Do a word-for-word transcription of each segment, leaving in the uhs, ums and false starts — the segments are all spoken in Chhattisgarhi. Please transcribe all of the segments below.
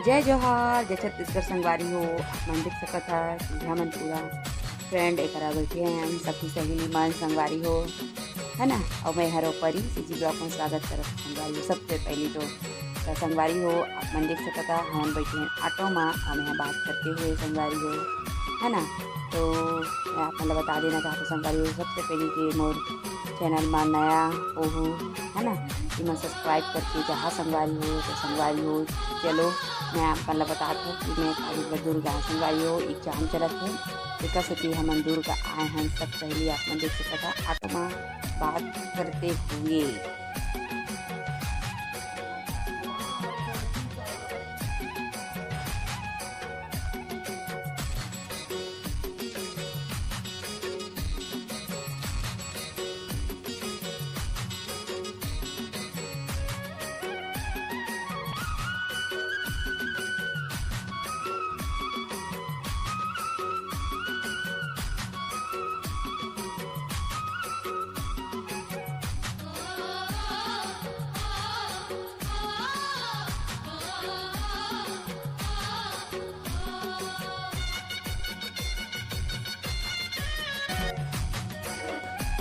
जय जोहार, जय छत्तीसगढ़ संगवारी हो। आप मन देख सकत हा कि हमन पूरा friend एकरा बैठे हैं, सखी सहेली मन संगवारी हो, है ना। और मैं हरो परी CG vlog में स्वागत करत हूँ संगवारी हो। सबसे पहली तो, तो संगवारी हो, आप मन देख सकत हा, हमन बैठे हैं auto मा और मैं बात करते हुए संगवारी हो, है ना। तो मैं आप मन ला बता देना चाहत हूँ संगवारी हो, सबसे पहली के मोर channel मा नया ओहू, है ना, एमा subscribe करके जहाँ संगवारी हो तो संगवारी हो। चलो, मैं आप मन ला बतात हूँ कि मैं काली बर दूर गाँव संगवारी हो, exam चलत हे, एकर सेती हमन दूर का आए हन। सब पहली आप मन देख सकत हा, auto मा बात करते हुए।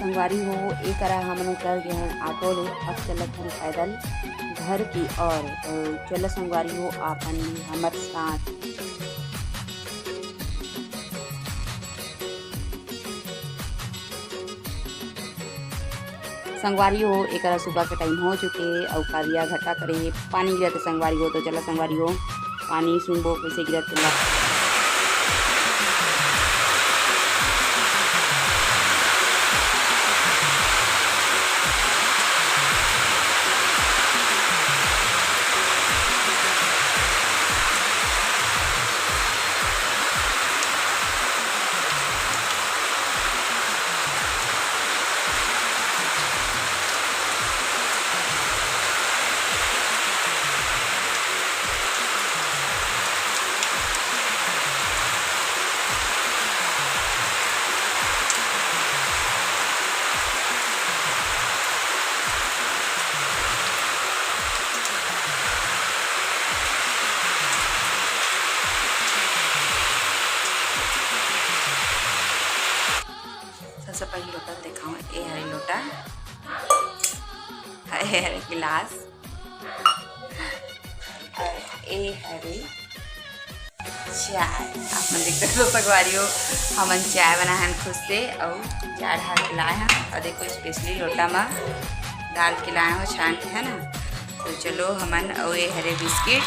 संगवारी हो, ए करा हमन उतर गे हन auto ले, अब चलत हन पैदल घर की ओर। तो चलो संगवारी हो, आपन भी हमर साथ। संगवारी हो, एकरा सुबह के time हो चुके अउ करिया घटा करे हे, पानी गिरत हे संगवारी हो। तो चला संगवारी हो, पानी सुनबो कइसे गिरत हे ला। सबसे पहले लोटा देखाऊं, ए हरे लोटा, ए हरे गिलास, अउ ए हरे चाय। आप मन देख सकत हो संगवारी हो, हमन चाय बनाए हन खुद से, अउ चाय ढाल के लाए हन, अउ देखो specially लोटा म डाल के लाए हो छान के, है ना। तो चलो हमन, अउ ए हरे बिस्किट,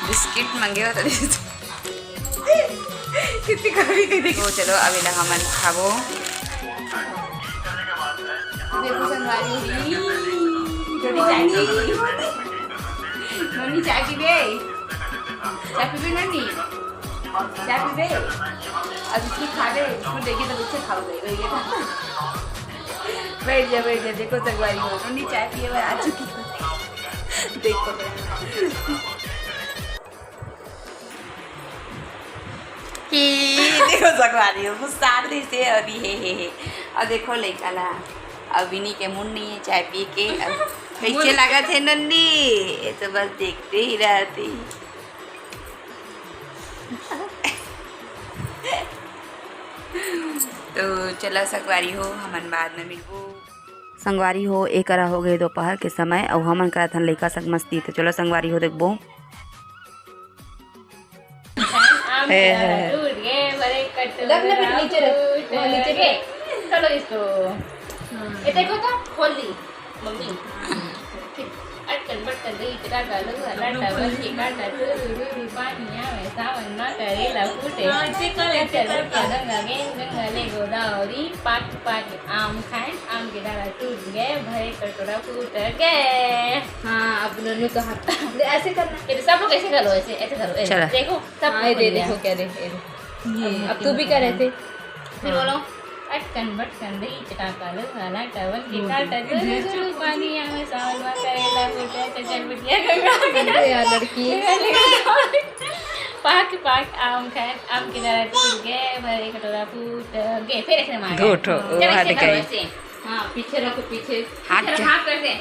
बिस्किट मंगे हो तो कितनी खावी कह देखो। चलो, अब एला हमन खाबो। देखो संगवारी, नोनी चाय पीबे। नोनी चाय पीबे? चाय पीबे नोनी? चाय पीबे? अब इसको खाबे, इसको देगी तो बच्चे खाओ गए, वही है। बैठ जा, बैठ जा। देखो संगवारी हो, नोनी चाय पिए बर आ चुकी है। देखो। कि देखो संगवारी हो, गुस्सा रहिसे अभी, हे, हे, हे। अउ देखो लइका ला, अउ बिनी के मूड नहीं है चाय पी के। अब कैसे लागत हे नन्नी? ये तो बस देखते ही रहती। तो चला संगवारी हो, हमन बाद में मिलबो। संगवारी हो, ए करा हो गए दोपहर के समय, अउ हमन करत हन लइका संग मस्ती। तो चलो संगवारी हो, देखबो। आम हे, के हे। टूट गए, बड़े कटोरा रख, रख, नीचे रख। फूट हाँ, नीचे गए। रख। चलो इसको। हम्म। ये देखो तो, खोल दी मम्मी। अटकन बटकन गई, इतना गालू वाला टवल के काटा, टूरू रू पानिया में सावन ना करेला फूटे। हाँ, ऐसे कर, ऐसे कर, कर। गंगा गेंग, गंगा ले गोदावरी, पाक पाक आम खाए, आम के डाला टूट गए, भरे कटोरा फूट गए। हाँ, अब नन्नू का हाथ। ले, ऐसे करना। ये सब लोग ऐसे करो, ऐसे, ऐसे करो, ऐसे। चला। देखो, सब हाँ, ये लोग दे, बोल रहे हैं। देखो क्या दे, ये दे। ये अब तू भी कह रहे थे। फिर हाँ। बोलो, अटकन बटकन दे, चटाका लो, वाला टवल के काटा, गुरु गुरु पानी आवे, सावन मा करेला फूटे, चल चल बिटिया गंगा। अरे यार, लड़की। पाक पाक आम खाए, आम के डाला टूट गए, भरे कटोरा फूट गए। फिर ऐसे मार। झूठ हो, चल, वो ऐसे हाथ करो, दिखाई। ऐसे। हाँ, पीछे रखो, पीछे। हाथ पीछे रखो, क्या? हाथ कर दे।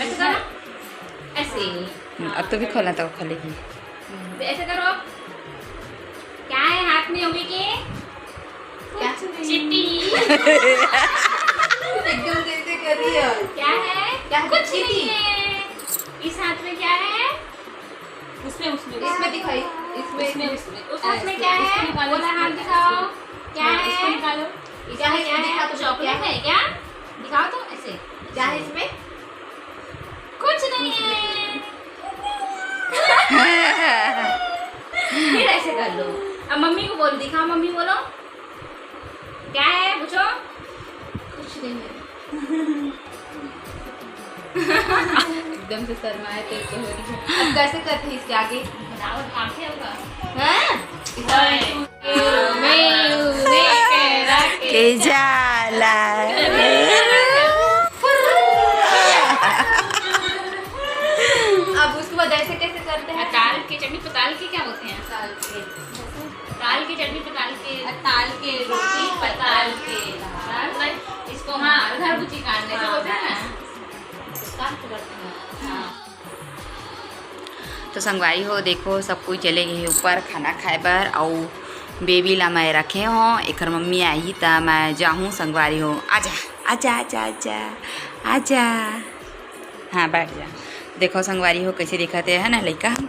ऐसे करो। ऐसे ही। हम्म, अब तो भी खोला तो खोलेगी। ऐसे करो। क्या है हाथ में उमी के? क्या? चिट्ठी। एकदम जैसे कर रही है। क्या है? क्या है? कुछ चिट्ठी? नहीं है। इस हाथ में क्या है? उसमें, उसमें, इसमें दिखाई, इसमें, इसमें, उसमें। उस हाथ में ऐसे, क्या इसको है? निकालो, बोला, इसको हाथ निकालो। दिखाओ। क्या हाँ, है? इसको निकालो। क्या है? इसमें क्या है? दिखा तो, चॉकलेट क्या है? है क्या? दिखाओ तो ऐसे। क्या है इसमें? कुछ नहीं है। फिर ऐसे कर लो। अब मम्मी को बोल, दिखाओ, मम्मी बोलो, क्या है पूछो। कुछ नहीं है। एकदम से शर्माए तो, तो हो रही है। अब कैसे करते हैं इसके आगे? बनाओ, आंखें होगा। हैं? के जाला। अब उसके बाद ऐसे कैसे करते हैं? ताल के चटनी पताल के क्या बोलते हैं? ताल के। ताल के चटनी पताल के। ताल के रोटी पताल के। ताल, इसको, हाँ, घर बुची काटने से बोलते हैं ना। उसका तो करते हैं। हाँ। तो संगवारी हो, देखो, सब कोई चले गए हे ऊपर खाना खाए बर, अउ बेबी ला मैं रखे हों। एकर मम्मी आही त मैं जाहूँ संगवारी हो। आजा, आजा, आजा, आजा, आजा। हाँ, बैठ जा। देखो संगवारी हो, कैसे दिखत हे, है ना लइका हम।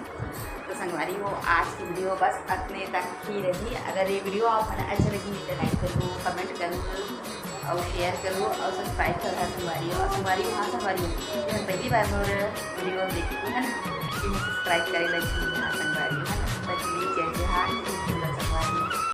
तो संगवारी हो, आज की वीडियो बस अतने तक ही रही। अगर ये वीडियो आप मन अच्छा लगी तो लाइक करो, कमेंट करो, अउ शेयर करो, अउ सब्सक्राइब करो संगवारी हो। अउ संगवारी हो, हाँ संगवारी हो, ये पहली बार मोर वीडियो देखो है ना, तो सब्सक्राइब करे लगी, हाँ संगवारी हो, है ना। बस ये जय जोहार।